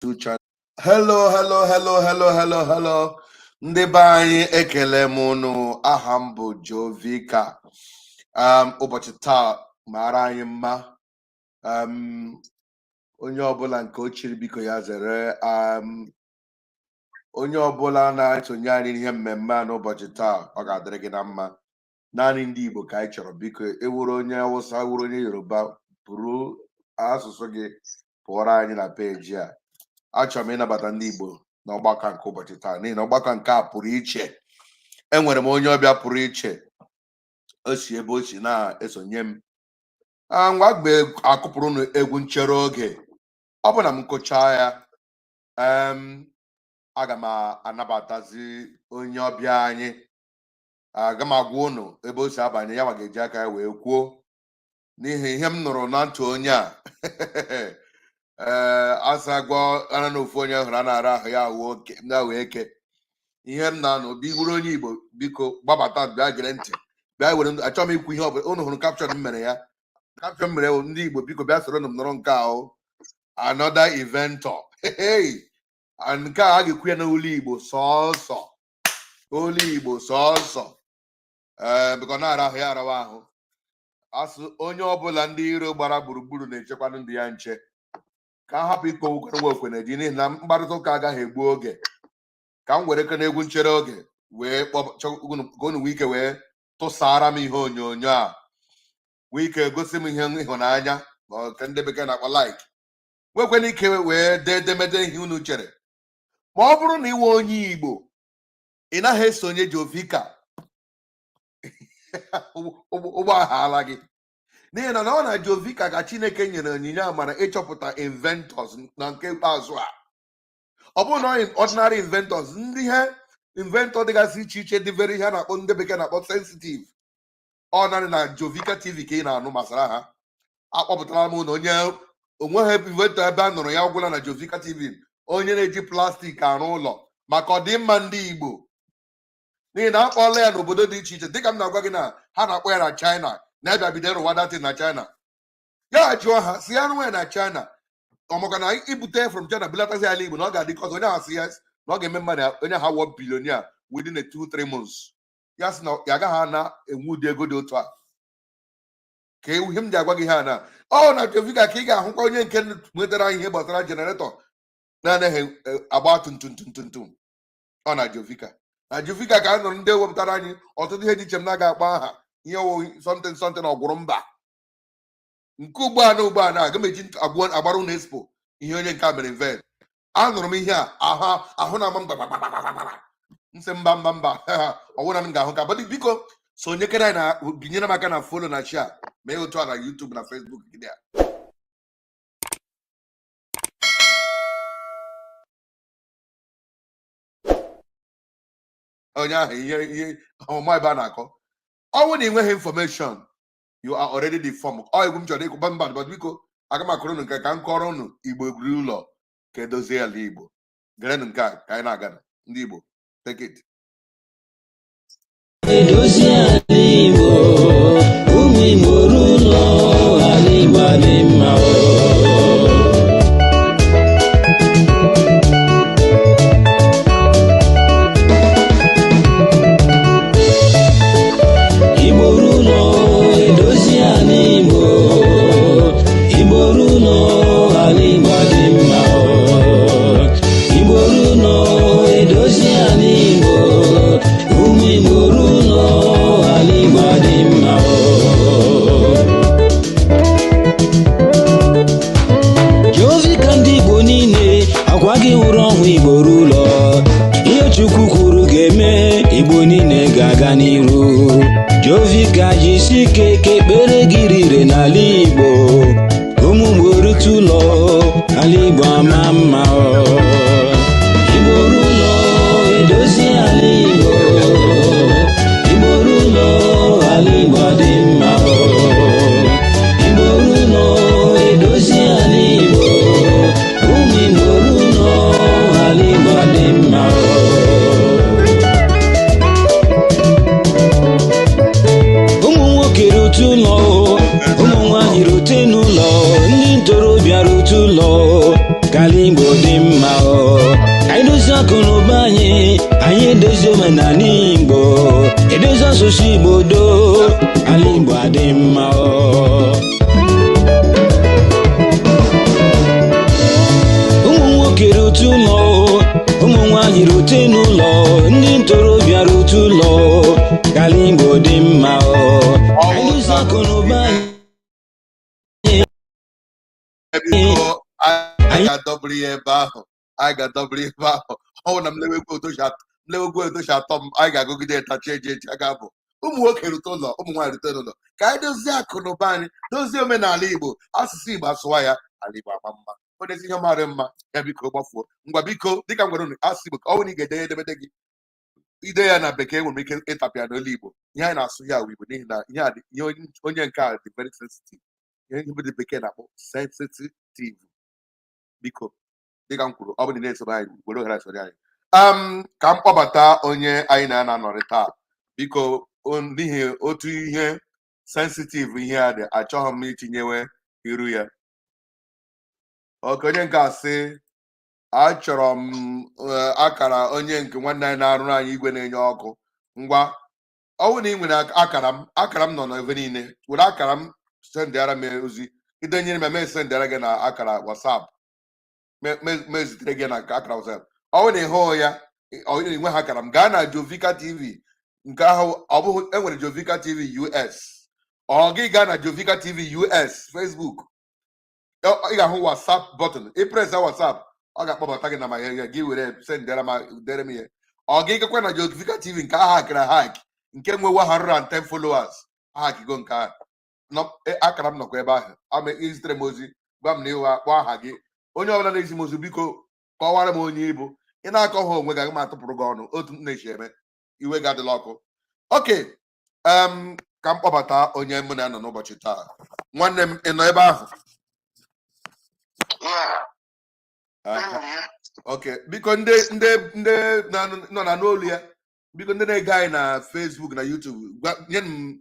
Two channel. Hello, hello, hello, hello, hello, hello. Ndị be anyị, ekele m unu. Aha m bụ Jovika. Ụbọchị taa mara anyị mma. Onye ọbụla nke o chiri, biko ya zere. Onye ọbụla na-esonye anyị n'ihe mmemme a n'ụbọchị taa, ọ ga-adịrị gị na mma. Naanị ndị Igbo ka anyị chọrọ. Biko, ewuru onye Awụsa, wuru onye Yoruba, buru asụsụ gị pụọrọ anyị na peji a. Achọrọ m ịnabata ndị Igbo n'ọgbakọ nke ụbọchị taa, n'ihi na ọgbakọ nke a pụrụ iche. Enwere m onye ọbịa pụrụ iche. O si ebe o si na-esonye m. Ngwa, gbe akụpụrụ unu egwu nchere oge. Ọ bụ na m kụchaa ya, aga m anabatazi onye ọbịa anyị. Aga m agwa unu ebe o si abanye, ya ma ga-eji aka ya wee kwuo, n'ihi ihe m nụrụ na ntị onye a. Ee, asa gwa ara na ofu onye hụrụ a na-ara ahụ ya ahụ oke ya wee eke ihe m na-anụ. Bi wuru onye Igbo, biko gbabata, bịa gere ntị, bịa were. Achọghị m ikwu ihe ọbụla. Unu hụrụ caption m mere ya. Caption m mere bụ, "Ndị Igbo, biko bịa soro m nụrụ nke ahụ." Another inventor. Hey, and nke a ga-ekwu ya n'olu Igbo sọọsọ, olu Igbo sọọsọ. Ee, biko, na-ara ahụ ya arawa ahụ. Asụ onye ọbụla ndị iro gbara gburugburu na-echekwanụ ndị ya nche. Ka a hapụ ikowukọrọ nwa okwe na ji, n'ihi na mkparịta ụka agaghị egbu oge. Ka m were kene egwu nchere oge wee ka unu nwee ike wee tụsara m ihe onyonyo a, nwee ike gosi m ihe ịhụnanya, ma ọ nke ndị bekee na-akpọ like, nwekwana ike wee dee edemede ihe unu chere. Ma ọ bụrụ na iwe onye Igbo, ị naghị esonye Jovika, ụgbọ aghala gị, n'ihi na ọ na Jovika ka Chineke nyere onyinye amara ịchọpụta inventors na nke ikpeazụ a. Ọ bụrụ na ordinary inventors, ndị ihe inventor dịgasị iche iche dị very, ihe a na-akpọ, ndị bekee na-akpọ sensitive, ọ naanị na Jovika TV ka ị na-anụ gbasara ha. Akpọpụtara m na onye onweghị inventor ebe a nụrụ ya ọgwụla na Jovika TV, onye na-eji plastic arụ ụlọ maka ọdịmma ndị Igbo, n'ihi na akpọọla ya n'obodo dị iche iche. Dịka m na-agwa gị na ha na-akpọ ya na China, na-abịa bido rụwa datin na China. Ya jụọ ha si ya rụwa ya na China, ọ maka na ibute from China bulatazi ala Igbo na ọ ga-adị kọsọ. Onye ahụ sị yes, na ọ ga-eme mmadụ onye ha wọ billionaire within a 2-3 months. Ya sị na ya agaghị ana enwe ụdị ego dị otu a. Ka ihe m ji agwa gị ha na ọ na Jovika ka ị ga-ahụkwa onye nke nwetara ihe gbasara generator na-anaghị agba tum tum tum tum tum. Ọ na Jovika, na Jovika ka a nụrụ ndị wepụtara anyị ọtụtụ ihe dị iche m na-aga akpọ aha ihe wụ something something ọgwụrụ mba nke ugbu a na ugbu a na aga m eji agbara unu expo ihe onye nke a mere invent. Anụrụ m ihe a, ahụ ahụ na-ama m gbagbagbagbagbagba. Nsị mba, mba, mba, ọwụna m ga-ahụ ka. But biko, sonyekere anyị na binyere m aka na follow na share. Mee otu a na YouTube na Facebook gị a. Onye ahụ ihe ọmụma ebe a na-akọ ọnwụ na ị nweghị information, you are already deformed. Ọ egwu m chọrọ ịkụ mba, but biko, aga m akụrụ unu nke ka m kọrọ unu. Igbo egwuri ụlọ ka edozie ala Igbo. Gerenụ nke a ka anyị na-aga. Ndị Igbo, take it. Edozi ala Igbo, ụmụ Igbo ruo ụlọ, ala Igbo adị mma o. Igbo ruo ụlọ, edozi ala Igbo. Igbo ruo ụlọ, ala Igbo adị mma o. Igbo ruo ụlọ, edozi ala Igbo. Ụmụ Igbo ruo ụlọ, ala Igbo adị mma o. Jovika, ndị Igbo niile akwa gị hụrụ ọhụ. Igbo ruo ụlọ, ihe Chukwu kwuru ga-eme. Igbo niile ga-aga n'iru. Jovika, jisi ike ka ekpere gị rire n'ala Igbo. Ụmụ Igbo rute ụlọ, ala Igbo ama mma o. Igbo ruo ụlọ, edozi ala Igbo. Igbo ruo ụlọ, ala Igbo dị mma o. Igbo ruo ụlọ, edozi ala Igbo. Ụmụ Igbo ruo ụlọ, ala Igbo dị mma o. Ụmụ nwoke rute ụlọ, ụmụ nwanyị rute n'ụlọ, ndị ntorobịa rute ụlọ, ka ala Igbo dị mma. akụ na ụba anyị, anyị edozi omenala Igbo, edozi asụsụ Igbo, doo ala Igbo adị mma o. Ụmụ nwoke rute ụlọ, ụmụ nwaanyị rute n'ụlọ, ndị ntorobịa rute ụlọ, ka ala Igbo dị mma o. Anyị dozie akụ na ụba anyị. Biko, anyị ga-adọbiri ya ebe ahụ, anyị ga-adọbiri ebe ahụ. Ọ bụ na m lewekwa otu o si atọ m, anyị ga-agụgide ya tachi eji eji aga bụ ụmụ nwoke rute ụlọ, ụmụ nwaanyị rute n'ụlọ, ka anyị dozie akụ na ụba anyị, dozie omenala Igbo, asụsụ Igbo, asụwa ya, ala Igbo ama mma. Onye si ihe mara mma ya, biko gbafuo. Ngwa, biko, dịka m gwara unu, asụsụ Igbo ka ọ bụrụ na ị ga-ede edemede gị, ide ya na bekee, nwere m ike ịtapịa n'olu Igbo. Ihe anyị na-asụ ya wụ Igbo, n'ihi na ihe a dị ihe onye nke a dị very sensitive, ihe ndị bekee na-akpọ sensitive. Biko, dịka m kwuru, ọ bụrụ na ị na-esoro anyị, were ohere soro anyị. Ka m kpọbata onye anyị na-anọrị taa. Biko, n'ihi otu ihe sensitive ihe a dị, achọghị m itinyewe iru ya. Oke onye nke a sị achọrọ m akara onye nke nwanne anyị na-arụrụ anyị igwe na-enye ọkụ. Ngwa, ọ bụrụ na ị nwere akara m, akara m nọ n'ebe niile. Were akara m sendịara m ozi, idenyere m ya, ma esendịara gị na akara WhatsApp, me zitere gị na akara WhatsApp. Ọ bụrụ na ị hụghị ya, ọ bụrụ na ị nweghị akara m, gaa na Jovika TV nke ahụ. Ọ bụghị enwere Jovika TV US, ọ gị gaa na Jovika TV US Facebook, ị ga-ahụ WhatsApp button. Ị press WhatsApp, ọ ga-akpọbata gị na ma ihe gị were sendịara ma dere m ihe. Ọ gị gakwa na Jovika TV nke ahụ hakịrị hack, nke nwe 110 followers, ahakigo nke ahụ. Akara m nọkwa ebe ahụ. Ama izitere m ozi, gwa m na ịwa kpọọ aha gị. Onye ọbụla na-ezi m ozi, biko kọwara m onye ịbụ. Ị na-akọ ha onwe gị, aga m atụpụrụ gị ọnụ otu m na-esi eme. Iwe gị adịla ọkụ. Oke ka m kpọbata onye mụ na ya nọ n'ụbọchị taa. Nwanne m, ị nọ ebe ahụ? Yeah, Aha. enwere ya. Ok, biko, ndị nọ na n'olu ya, biko, ndị na-ege anyị na Facebook na YouTube, nye m,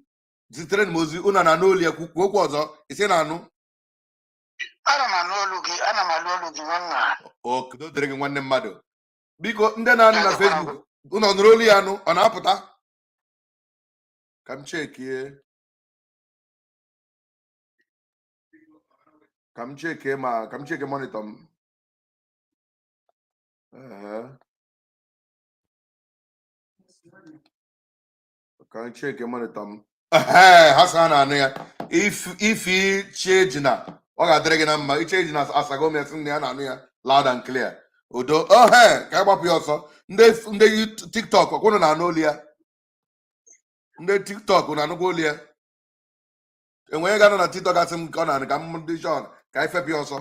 zitere m ozi unu na n'olu ya. Kwuo okwu ọzọ isi na-anụ. Ana m anụ olu gị, ana m anụ olu gị, nwanna. Okedo dịrị gị, nwanne mmadụ. Biko, ndị na-anụ na Ya dịkwara. Facebook, unu ọ nụrụ olu ya anụ? Ọ na-apụta? Ka m chekie, ka m chekie, ma ka m chekie monitor m. Ee. Ka m chekie monitor m. Ee, ha sị ha na-anụ ya. Ifi Chiejina, ọ ga-adịrị gị na mma. Iche Ejina asago m ya, sị na ya na-anụ ya loud and clear. Udo ohe ka a gbapụ ya ọsọ. Ndị TikTok, ọkwụnụ na-anụ olu ya? Ndị TikTok na-anụkwa olu ya? Enwere ga-anọ na TikTok asị m ka ọ na-anụ, ka m dị sure ka anyị fepụ ya ọsọ.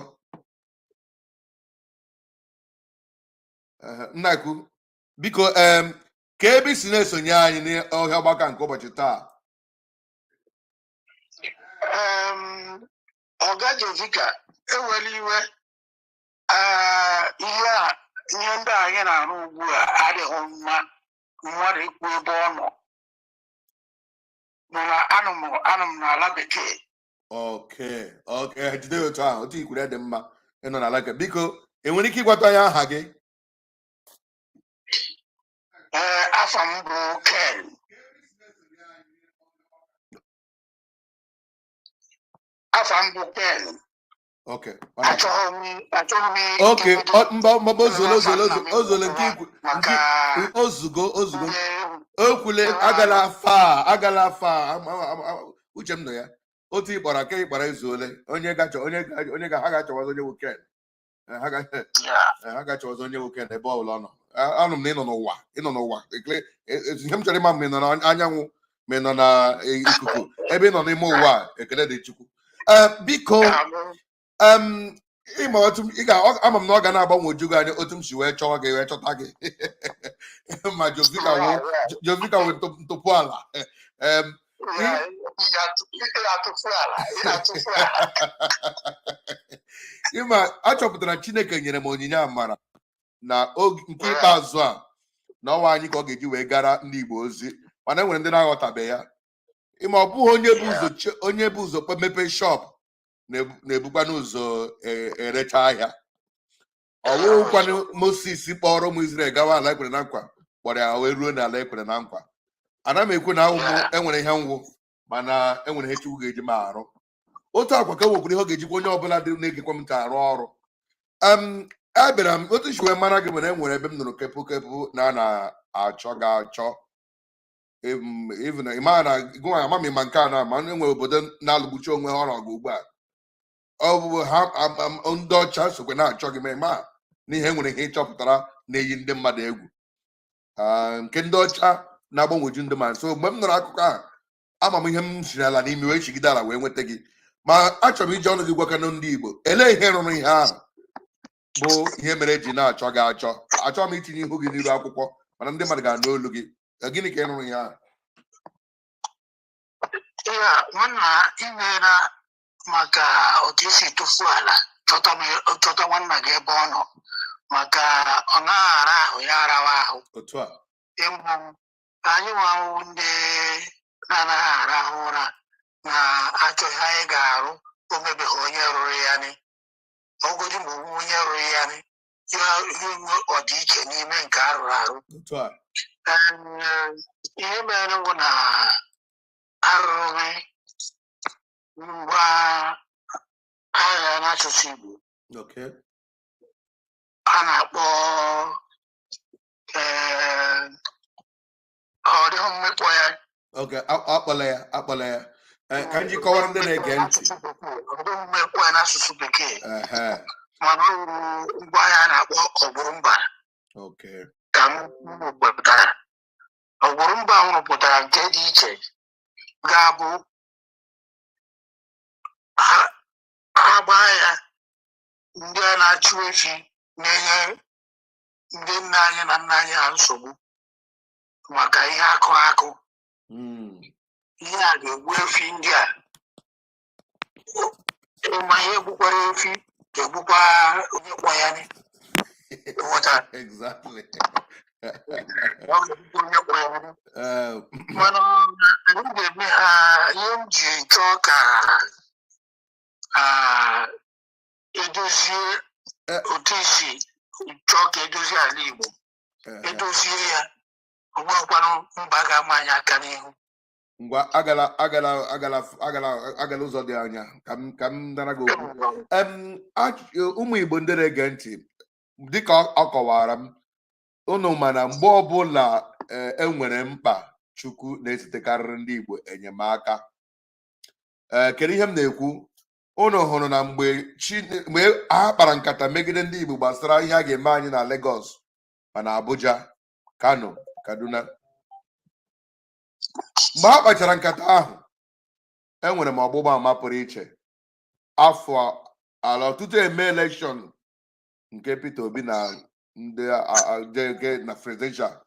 Nna ekwu, biko, ka ebe i si na-esonye anyị n'ọhịa ọgbakọ nke ụbọchị taa? Ọga Jovika, ewela iwe. Ihe a, ihe ndị a anyị na-arụ ugbu a adịghị mma mmadụ ikwu ebe ọ nọ, mana anọ m n'ala bekee. Okay, jide ya otu ahụ, otu i kwuru ya dị mma. Ị nọ n'ala bekee. Biko, enwere ike ịgwata anyị aha gị? Ee, afa m bụ Ken. Afa m bụ Ken. Okay, ọ na- Achọghị m Okay, ibido mba mba, ozuole, ozuole, afa nna m ozuole nke ikwu nke maka ozugo, ozugo. ndị Okwule agala fa, agala fa. Uche m nọ ya. Otu ịkpọrọ ka ịkpọrọ ezuole. Onye ga-achọ onye ga ha ga-achọwazi onye nwoke. Ha ga-achọwazi onye nwoke n'ebe ọbụla ọ nọ. Anụ m na ị nọ n'ụwa, ị nọ n'ụwa. Ekele, ihe m chọrọ ịma, ma ị nọ n'anyanwụ, ma ị nọ na ikuku, ebe ị nọ n'ime ụwa a, ekele dị Chukwu. Biko, ịma otu ị ga ama m na ọ ga na-agbanwoju gị anya otu m si wee chọọ gị, wee chọta gị. Ma Jovika wụ Jovika wụ ntụpụ ala. Ịma achọpụtara Chineke nyere m onyinye amara na oge nke ikpeazụ a na ọnwa anyị ka ọ ga-eji wee gara ndị Igbo ozi, mana e nwere ndị na-aghọtabe ya. Ịma ọ bụghị onye bụ ụzọ onye bụ ụzọ mepee shop na-ebukwa n'ụzọ erecha ahịa. Ọwụkwanụ Moses kpọrọ ụmụ Israel gawa ala ekwere na nkwa, kpọrọ ya wee ruo n'ala ekwere na nkwa. Ana m ekwu na awụ m enwere ihe nwụ, mana enwere ihe Chukwu ga-eji m arụ. Otu akwa ka nwekwara ihe ọ ga-ejikwa onye ọbụla dị na-egekwa m ntị arụ ọrụ. Abịara m otu si wee mara gị, mere enwere ebe m nụrụ kepụ kepụ na a na-achọ gị achọ. Even ịma na gụnwa ama m ịma nke a na ma enwere obodo na-alụgbuchi onwe ha ọgụ ugbu a. Ọ bụ ha ndị ọcha sokwe na-achọ gị, ma ịma n'ihe enwere ihe ịchọpụtara na-eyi ndị mmadụ egwu. Ah, nke ndị ọcha na-agbanweju ndị mmadụ. So mgbe m nụrụ akụkọ ahụ, ama m ihe m siri ala n'imi wee chigide ala wee nweta gị. Ma achọrọ m iji ọnụ gị gwakanụ ndị Igbo elee ihe rụrụ ihe ahụ bụ ihe mere eji na-achọ gị achọ. Achọghị m itinye ihu gị n'iru akwụkwọ, mana ndị mmadụ ga-anụ olu gị. Gịnị ka ị rụrụ ihe ahụ? Ya nwanna, imeela maka otu esi tụfuo ala chọta chọta nwanna gị ebe ọ nọ, maka ọ naghị ara ahụ ya arawa ahụ. Otu a. Ịmụ anyị nwawu ndị na-anaghị arahụ ụra na-achọ ihe anyị ga-arụ, o mebeghị onye rụrụ ya ni ogodi, ma onwe onye rụrụ ya ni ya inwe ọdịiche n'ime nke a rụrụ arụ. Otu a. Ee, ihe mere bụ na arụrụ m ngwa agha n'asụsụ Igbo a na-akpọ ọ dịghị mma ịkpọ ya. Okay, akpọla ya, akpọla ya. Ka m ji kọwara ndị na-ege ntị. N'asụsụ Bekee, ọ dịghị mma ịkpọ ya n'asụsụ Bekee, mana ọ wụrụ ngwa agha a na-akpọ ọgbụrụmba ka m wepụtara. Ọgbụrụmba m rụpụtara nke dị iche ga-abụ ha gbaa ya, ndị a na-achụ efi na-enye ndị nna anyị na nna anyị ha nsogbu maka ihe akụ akụ, ihe a ga-egbu efi ndị a. Ma ihe egbukwara efi ga-egbukwa onye kpọ ya ni. Ghọtara? Exactly. Ọ ga-egbukwa onye kpọ ya ni. Mana anyị ga-eme ha ihe m ji chọọ ka edozie otu esi chọọ ka edozie ala Igbo, edozie ya, o nwekwanụ mba ga-ama anyị aka n'ihu. Ngwa, agala agala agala agala agala ụzọ dị anya ka m nara gị okwu. Ụmụ Igbo ndị na-ege ntị, dịka ọ kọwara m unu, mana mgbe ọbụla e nwere mkpa, Chukwu na-esitekarịrị ndị Igbo enyemaka. Ee, kedu ihe m na-ekwu? Unu hụrụ na mgbe ha kpara nkata megide ndị Igbo gbasara ihe a ga-eme anyị na Lagos ma na Abuja, Kano, Kaduna, mgbe ha kpachara nkata ahụ, enwere m ọgbụgba ama pụrụ iche. Afọ ala ọtụtụ eme election nke Peter Obi na ndị nke na presidential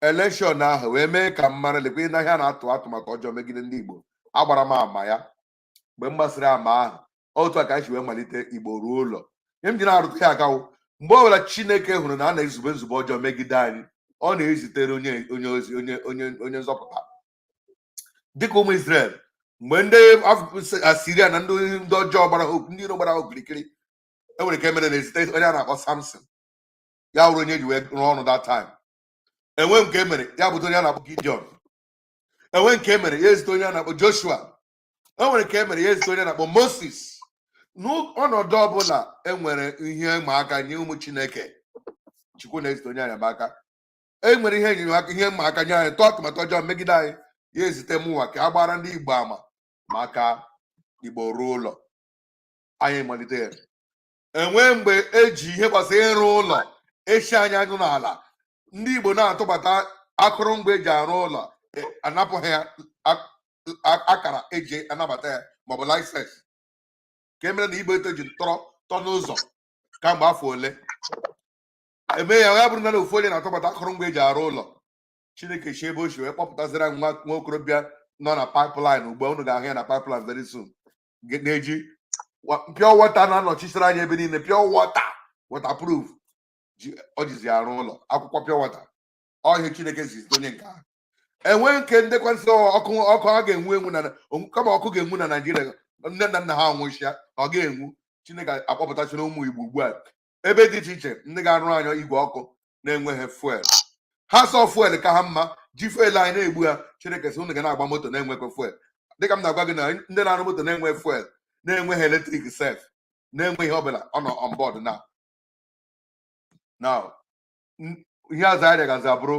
election ahụ wee mee ka m mara lekwe na ihe a na-atụ atụmatụ ọjọọ megide ndị Igbo. Agbara m ama ya. Mgbe m gbasịrị ama ahụ, otu a ka anyị si wee malite Igbo ruo ụlọ. Ihe m ji na-arụtụ ya akawo, mgbe ọbụla Chineke hụrụ na a na-ezube nzube ọjọọ megide anyị, ọ na-ezitere onye ozi, onye nzọpụta, dịka ụmụ Israel mgbe ndị Asiria na ndị ọjọọ gbara ha, ndị iro gbara ha okirikiri. Enwere ike mere na-ezite onye a na-akpọ Samson, ya wụrụ onye eji wee rụọ ọrụ that time. Enwe nke emere ya bụta onye a na-akpọ Gideon. Enwe nke emere ya ezite onye a na-akpọ Joshua. Enwere nke emere ya ezite onye a na-akpọ Moses. N'ọnọdụ ọbụla enwere ihe ịma aka nye ụmụ Chineke, Chukwu na-ezite onye enyemaka. Enwere ihe enyemaka, ihe mma aka nye anyị, tụọ atụmatụ ọjọọ megide anyị, ya ezite mụnwa ka a gbara ndị Igbo ama maka Igbo ruo ụlọ. Anyị malite ya. Enwee mgbe eji ihe gbasara ịrụ ụlọ echi anyị anyụ n'ala, ndị Igbo na-atụbata akụrụngwa eji arụ ụlọ, anapụghị ya akara eji anabata ya maọbụ license, ka e mere na Igbo eto ji tọrọ tọ n'ụzọ kamgbe afọ ole eme ya. Ya bụrụ na ofu onye na-atụbata akụrụngwa eji arụ ụlọ, Chineke si ebe o si wee kpọpụtazira nwa okorobịa nọ na pipeline ugbu a. Unu ga-ahụ ya na pipeline very soon, na-eji pure water na-anọchisiri anyị ebe niile, pure water, waterproof ji ọ jizi arụ ụlọ, akwụkwọ pure water. Ọ ihe Chineke si zite onye nke ahụ. Enwe nke ndekwasị ọkụ a ga-enwu enwu na kama ọkụ ga-enwu na Naijiria, nne na nna ha anwụchịa, ọ ga-enwu. Chineke akpọpụtachara ụmụ Igbo ugbu a. Ebe dị iche iche ndị ga-arụ anyị igwe ọkụ na-enweghị fuel. Ha sọ fuel ka ha mma ji fuel anyị na-egbu ha. Chineke sị unu ga na-agba moto na-enwekwa fuel. Dịka m na-agwa gị na ndị na-arụ moto na-enwe fuel, na-enweghị electric sef, na-enweghị ọbụla ọ nọ on board now. Now ihe azụ arịa gazi abụrụ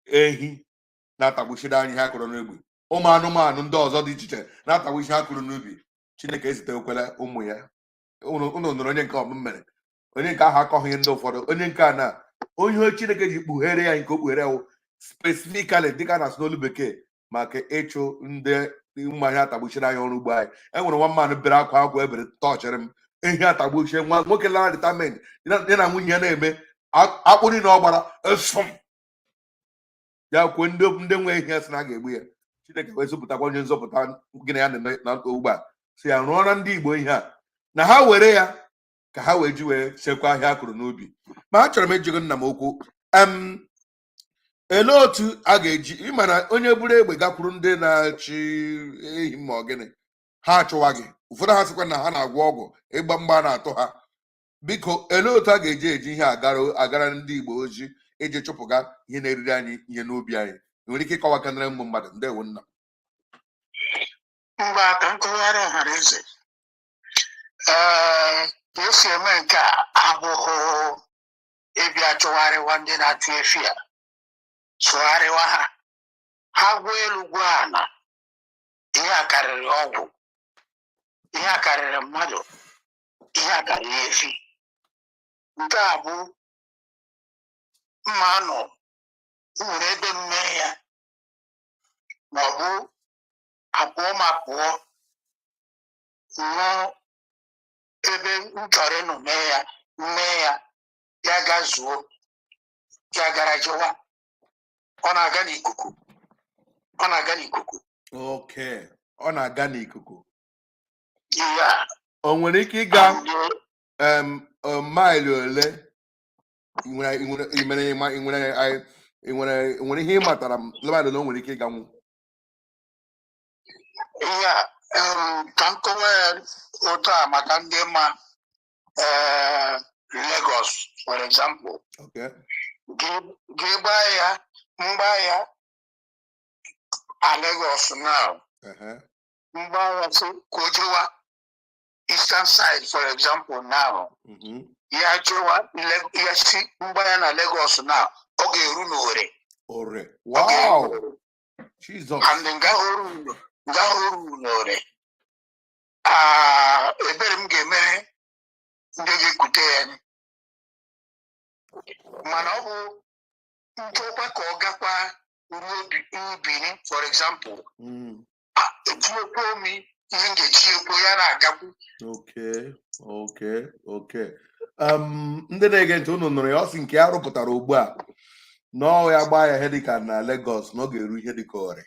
ehi na-atagbuchiri anyị ihe akụrụ n'ubi, ụmụ anụmanụ ndị ọzọ dị iche iche na-atagbuchi ihe akụrụ n'ubi. Chineke ezitekwala ụmụ ya. Unu nụrụ onye nke ọmụ mere, onye nke ahụ akọghị ihe ndị ụfọdụ, onye nke a na onye Chineke ji kpughere ya nke o kpughere ya wụ specifically, dịka a na-asụ n'olu bekee, maka ịchụ ndị mmanya atagbuchiri anyị ọrụ ugbo anyị. E nwere nwa mmanụ bere akwa akwa ebere tọchịrị m ehi atagbuchie nwa nwoke lara retirement ya na nwunye ya na-eme akpụ niile ọ gbara esum ya kwuo ndị nwe ehi ya sị na a ga-egbu ya. Chineke wee zọpụtakwa onye nzọpụta gị na ya na na ugbu a si ya rụọra ndị Igbo ihe a na ha were ya ka ha wee ji wee chekwaa ahịa akụrụ n'ubi. Ma achọrọ m ịjụ gị, nna m okwu em, elee otu a ga-eji ịma na onye buru egbe gakwuru ndị na-achị ehi ma ọ gịnị, ha achụwa gị? Ụfọdụ ha sịkwa na ha na-agwọ ọgwụ ịgba mgba na-atụ ha. Biko, elee otu a ga-eji eji ihe agara ndị Igbo ozi iji chụpụga ihe na-eriri anyị ihe n'ubi anyị? Ị nwere ike ịkọwa kanara ụmụ mmadụ? Ndewo, nna. Mgbe ka m kọwara ọha na eze, ee, ka esi eme nke a abụghị ịbịa chụgharịwa ndị na-achụ efi a, chụgharịwa ha, ha gwuo elu gwuo ala. Ihe a karịrị ọgwụ, ihe a karịrị mmadụ, ihe a karịrị efi. Nke a bụ mma anọ nwere ebe mmee ya ma ọ bụ apụọ ma pụọ nwụọ ebe m chọrọ ịnọ mee ya, mee ya, ya gazuo, ya gara jewa. Ọ na-aga n'ikuku, ọ na-aga n'ikuku. Oke ọ na-aga n'ikuku. Ihe a O nwere ike ịga maịlị ole? Ị nwere ị mere ị nwere ihe ị matara m maịlị ole o nwere ike ịganwu? Ihe a, ka m kọwa ya otu a maka ndị ma Lagos, for example. Gị gbaa ya mgba ya a Lagos now, mgba ya sị ka o jewa eastern side, for example now, ya jewa ya si mgba ya na Lagos now, ọ ga-eru n'Owerri. Ore. Ọ ga-eru Wow. n'Owerri. Jesus. And nga oru n'Owerri, ah, ebere m ga-emere ndị ga-ekute ya, mana ọ bụ nchọkwa ka ọ gakwa ruo Benin, for example, etinyekwa omi ihe m ga-etinyekwa ya na-agakwu. Okay. Ndị na-ege ntị, unu nụrụ ya. Ọ sị nke ya rụpụtara ugbu a na ọ ya gbaa ya ihe dịka na Lagos na ọ ga-eru ihe dịka Ore,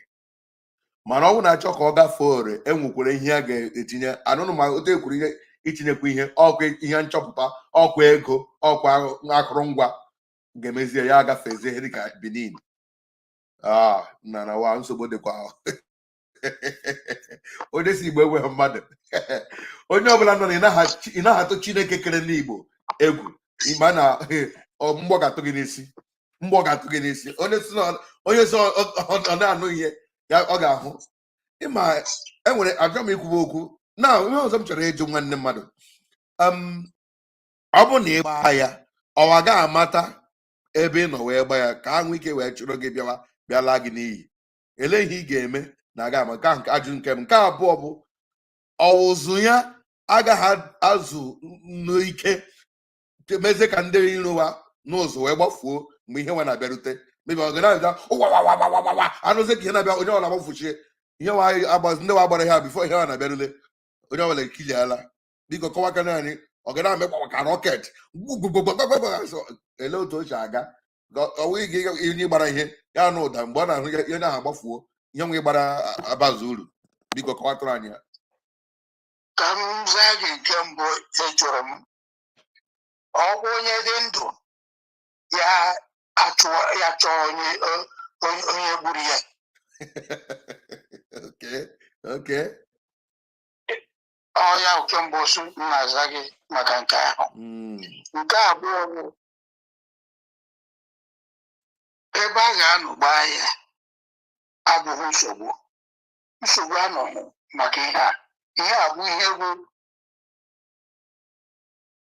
mana ọ bụ na-achọ ka ọ gafee Ore, enwekwara ihe a ga-etinye anụnụ ma otu ekwuru ihe itinyekwa ihe ọkụ, ihe nchọpụta ọkwa ego ọkwa akụrụngwa ga-emezie ya agafezie ihe dịka Benin. Ah, na na wa nsogbu dịkwa. Onye si Igbo enweghị mmadụ, onye ọbụla nọ na ị naghị atụ Chineke kere n'Igbo egwu, ịma na mgbọ ga-atụ gị n'isi, mgbọ ga-atụ gị n'isi. Onye si onye si ọ na-anụ ihe ya ọ ga-ahụ. Ịma enwere achọ m ikwuba okwu na ihe ọzọ m chọrọ ịjụ nwanne mmadụ. Ọ bụ na ị gbaa ya, ọwa ga-amata ebe ị nọ wee gba ya ka ha nwee ike wee chụrụ gị bịawa bịa laa gị n'iyi? Elee ihe ị ga-eme na aga ama nke ahụ? Nke ajụ nke m nke abụọ bụ ọwụzụ ya agaghị azụ n'ike mezie ka ndị iro wa n'ụzọ wee gbafuo mgbe ihe nwa na-abịarute? Mebi ọ ga na-abịa ụwa anụzie ka ihe na-abịa, onye ọbụla gbafuchie ihe nwa agbazi ndị wa gbara ihe a before ihe nwa na-abịarule, onye ọbụla ekiliala. Biko, kọwakana anyị, ọ ga na-ame ka rocket gbugbugbugbugbugbu? Elee otu o si aga? Ọ wụ ịga onye gbara ihe ya nụ ụda mgbe ọ na-ahụ ihe ahụ agbafuo, ihe nwe gbara abazu uru? Biko, kọwatụrụ anyị ya. Ka m zaa gị nke mbụ ị jụrụ m. Ọ bụ onye dị ndụ ya achụọ ya, chọọ onye gburu ya. Ọ ya nke mbụ sụ m na-aza gị maka nke ahụ. Nke abụọ bụ ebe a ga-anọ gbaa ya abụghị nsogbu. Nsogbu anọghị maka ihe a. Ihe a bụ ihe bụ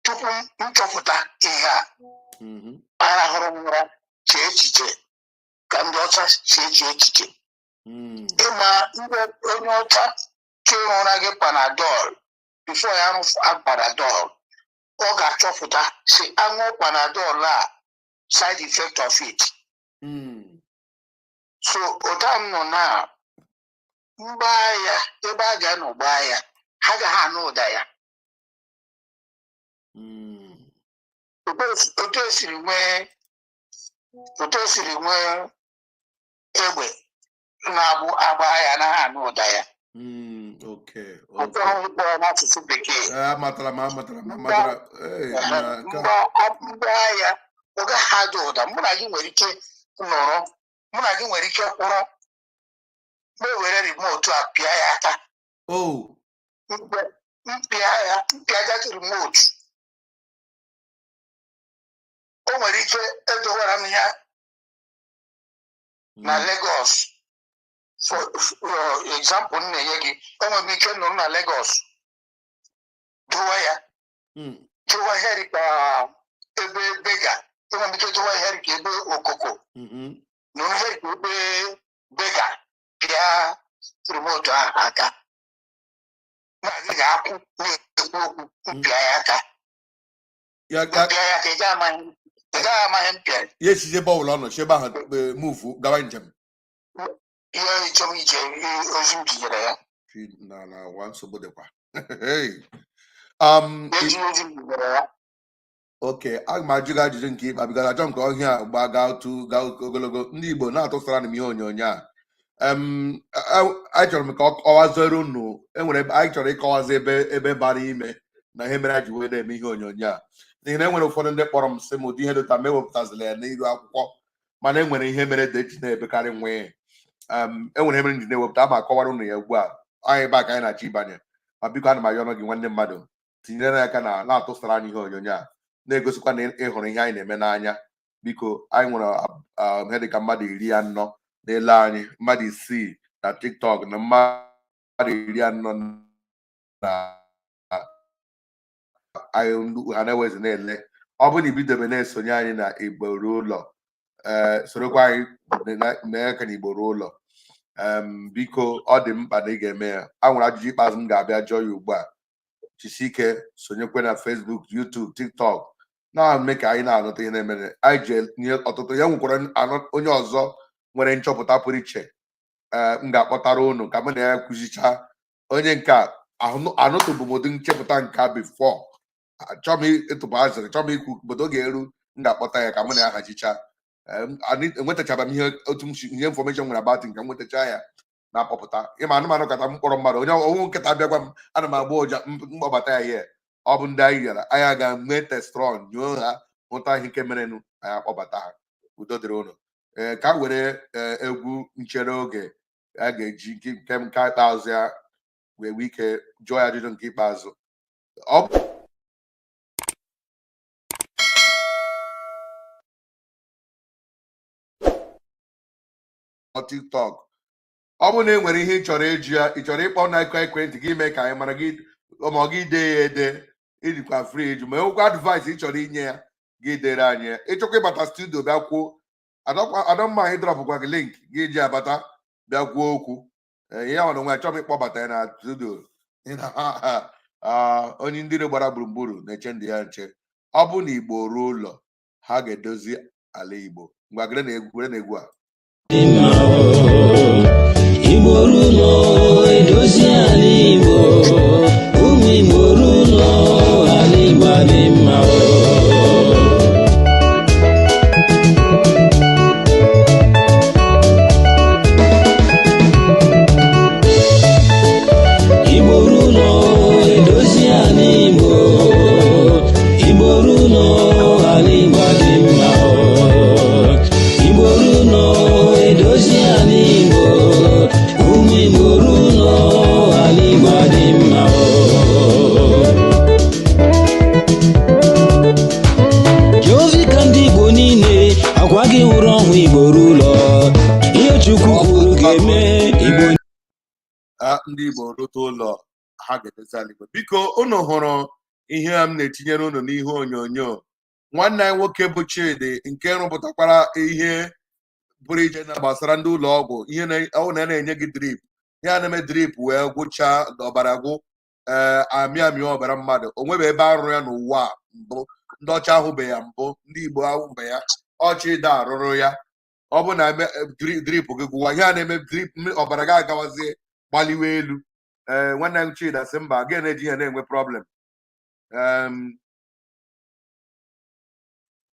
tupu m chọpụta ihe a, arahụrụ m ụra, chee echiche ka ndị ọcha si eche echiche. Ịma ndị onye ọcha chọọ ịrụra gị Panadol, before ya arụ Panadol, ọ ga-achọpụta si aṅụ Panadol a, side effect of it. So ụta m nọ na mgbaa ya, ebe a ga-anọ gbaa ya, ha gaghị anụ ụda ya. Otu esiri nwee egbe na-abụ agba ya, anaghị anụ ụda ya. Ụtọ ịkpọ ya n'asụsụ Bekee. Amatara m, amatara m, amatara. Ee, na nke a. Mgba ya, ọ gaghị ada ụda. Mụ na gị nwere ike nọrọ, mụ na gị nwere ike kwụrụ, ma ewere remote a pịa ya aka. Oh. Mpịa ya, mpịa that remote, o nwere ike edowara m ya na Lagos. For example m na-enye gị, enwere m ike nọrọ na Lagos dowe ya, dowe ihe dịka ebe Bega. Enwere m ike dowe ihe dịka ebe Okoko, nọrọ ihe dịka ebe Bega, pịa remote ahụ aka, na gị ga-akwụ na-ekwu okwu, mpịa ya aka. Ya ya. Mpịa ya aka, ị gaghị ama ihe m pịara. Ya echiche ebe ọbụla ọ nọ, chi ebe ahụ move gawa njem. Ihe njem ije ozi m tinyere ya. Chi na na ụwa nsogbu dịkwa. Hey. Eji ozi m tinyere ya. Okay, aga m ajụ gị ajụjụ nke ikpe because achọ m ka ọhịa a gbaa gaa otu gaa ogologo. Ndị Igbo na-atụsara m ihe onyonyo a. Achọrọ m ka ọ kọwaziere unu. Enwere ebe anyị chọrọ ịkọwazi ebe bara ime na ihe mere anyị ji wee na-eme ihe onyonyo a, n'ihi na enwere ụfọdụ ndị kpọrọ m sị m ụdị ihe dịta m ewepụtazila ya n'iru akwụkwọ, mana enwere ihe mere dị eji na-ebekarị nwee enwere ihe mere m ji na-ewepụta ama akọwara unu ya ugbu a. Anyị ebe a ka anyị na-achọ ịbanye, ma biko, ana m ayọ ọnụ gị, nwanne mmadụ, tinyere ya aka na na-atụsara anyị ihe onyonyo a, na-egosikwa na ị hụrụ ihe anyị na-eme n'anya. Biko, anyị nwere ihe dịka mmadụ 40 na-ele anyị, mmadụ 6 na TikTok na mmadụ 40 na anyị ha na-ewezi na-ele. Ọ bụrụ na ibidobe na-esonye anyị na Igbo Ruo Ụlọ, ee, sorokwa anyị mee ka na Igbo Ruo Ụlọ. Biko, ọ dị mkpa na ị ga-eme ya. A nwere ajụjụ ikpeazụ m ga-abịa jụọ ya ugbu a. Jisie ike sonyekwe na Facebook, YouTube, TikTok, na-eme ka anyị na-anụta ihe na-eme. Anyị ji nye ọtụtụ ya nwekwara onye ọzọ nwere nchọpụta pụrụ iche, ee, m ga-akpọtara unu ka mụ na ya kwuzicha. Onye nke a anụtụbụ m ụdị nchepụta nke a before. Achọ m ịtụpụ azịrị, chọọ m ikwu obodo oge eru, m ga-akpọta ya ka mụ na ya hazicha. Enwetachara m ihe otu m si ihe information nwere about nke m nwetacha ya na-akpọpụta. Ịma anụmanụ kata m kpọrọ mmadụ onye ọnwụ nkịta bịagwa m, ana m agba ụja mkpọbata ya ihe ọ bụ ndị anyị gara, anyị aga nwee testron nyoo ha, hụta ihe nke merenụ, anyị akpọbata ha. Udo dịrị ụnụ. Ee, ka were egwu nchere oge a ga-eji nke ikpeazụ ya wee nwee ike jụọ ya ajụjụ nke ikpeazụ. Ọ TikTok, ọ bụrụ na e nwere ihe ị chọrọ ịjụ ya, ị chọrọ ịkpọ na ekwentị gị mee ka anyị mara gị, ma ọ gị dee ya ede, ịdịkwa free ịjụ, ma enwekwa advice ị chọrọ inye ya, gị dere anyị ya. Ịchọkwa ịbata studio bịa kwuo, adọmma, anyị dropụkwa gị link gị ji abata bịa kwuo okwu. Ee, ya nwere onwe achọghị m ịkpọbata ya na studio. Onye ndị iro gbara gburugburu na-eche ndị ya nche. Ọ bụ na Igbo ruo ụlọ, ha ga-edozi ala Igbo. Ngwa, gere na egwu, were na egwu a. Dị mma o. Igbo ruo ụlọ, edozi ala Igbo. Ụmụ Igbo ruo ụlọ, ala Igbo adị mma o. Igbo ruo ụlọ, edozi ala Igbo. Igbo ruo ụlọ, ala Igbo adị mma o. Igbo ruo ụlọ, edozi ala Igbo. Ụmụ Igbo ruo ụlọ, ala Igbo adị mma o. Akwa gị hụrụ ọnwụ Igbo ruo ụlọ. Ihe Chukwu kwuru ga-eme Igbo. Ndị Igbo rute ụlọ, ha ga-edozi ala Igbo. Biko, unu hụrụ ihe a m na-etinyere unu n'ihe onyonyo? Nwanne anyị nwoke bụ Chidi, nke rụpụtakwara ihe pụrụ iche na gbasara ndị ụlọ ọgwụ, ihe ọ na na-enye gị drip, ihe a na-eme drip wee gwụchaa ọbara gwụ, ee, amị amị ọbara mmadụ. O nwebe ebe arụrụ ya n'ụwa a mbụ. Ndị ọcha ahụbe ya mbụ, ndị Igbo ahụbe ya. Ọchịda arụrụ ya. Ọ bụ na drip gị gwụwa, ihe a na-eme drip, ọbara gị agawazie gbaliwe elu. Ee, nwanne m Chida sị mba, gị na-eji ihe na-enwe problem.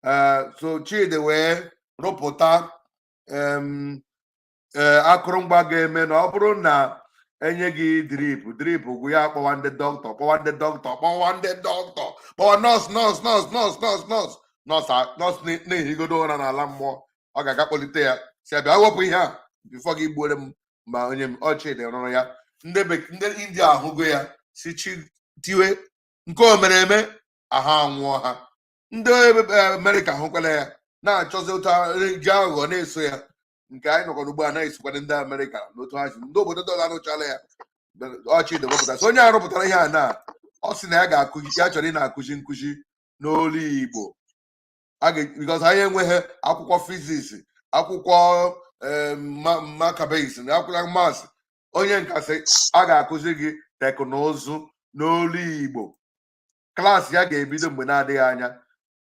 Ee, so Chidi wee rụpụta ee, akụrụngwa ga-eme na ọ bụrụ na enye gị drip, drip gwụ, ya akpọwa ndị dọkịta, kpọwa ndị dọkịta, kpọwa ndị dọkịta, kpọwa nọọsụ, nọọsụ, nọọsụ, nọọsụ, nọọsụ, nọọsụ, nọọsụ, nọọsụ na-ehigodo ụra n'ala mmụọ, ọ ga-aga kpọlite ya, si bịa wepụ ihe a before gị gbuore m ma onye m. Ọ Chidi rụrụ ya. Ndị India ahụgo ya, si chi tiwe nke o mere eme aha anwụọ ha. Ndị Amerịka hụkwala ya, na-achọzi otu ji aghụghọ na-eso ya. Nke anyị nọkọrọ ugbu a na-esokwana ndị Amerịka n'otu ha si. Ndị obodo ndị ọzọ arụchala ya. Ọchị wepụta. So onye a rụpụtara ihe a na ọ sị na ya ga-akụzi, ya chọrọ ị na-akụzi nkụzi n'olu Igbo. Because anyị enweghị akwụkwọ physics, akwụkwọ mathematics na akwụkwọ maths. Onye nka sị a ga-akụzi gị teknụzụ n'olu Igbo. Klaasị ya ga-ebido mgbe na-adịghị anya,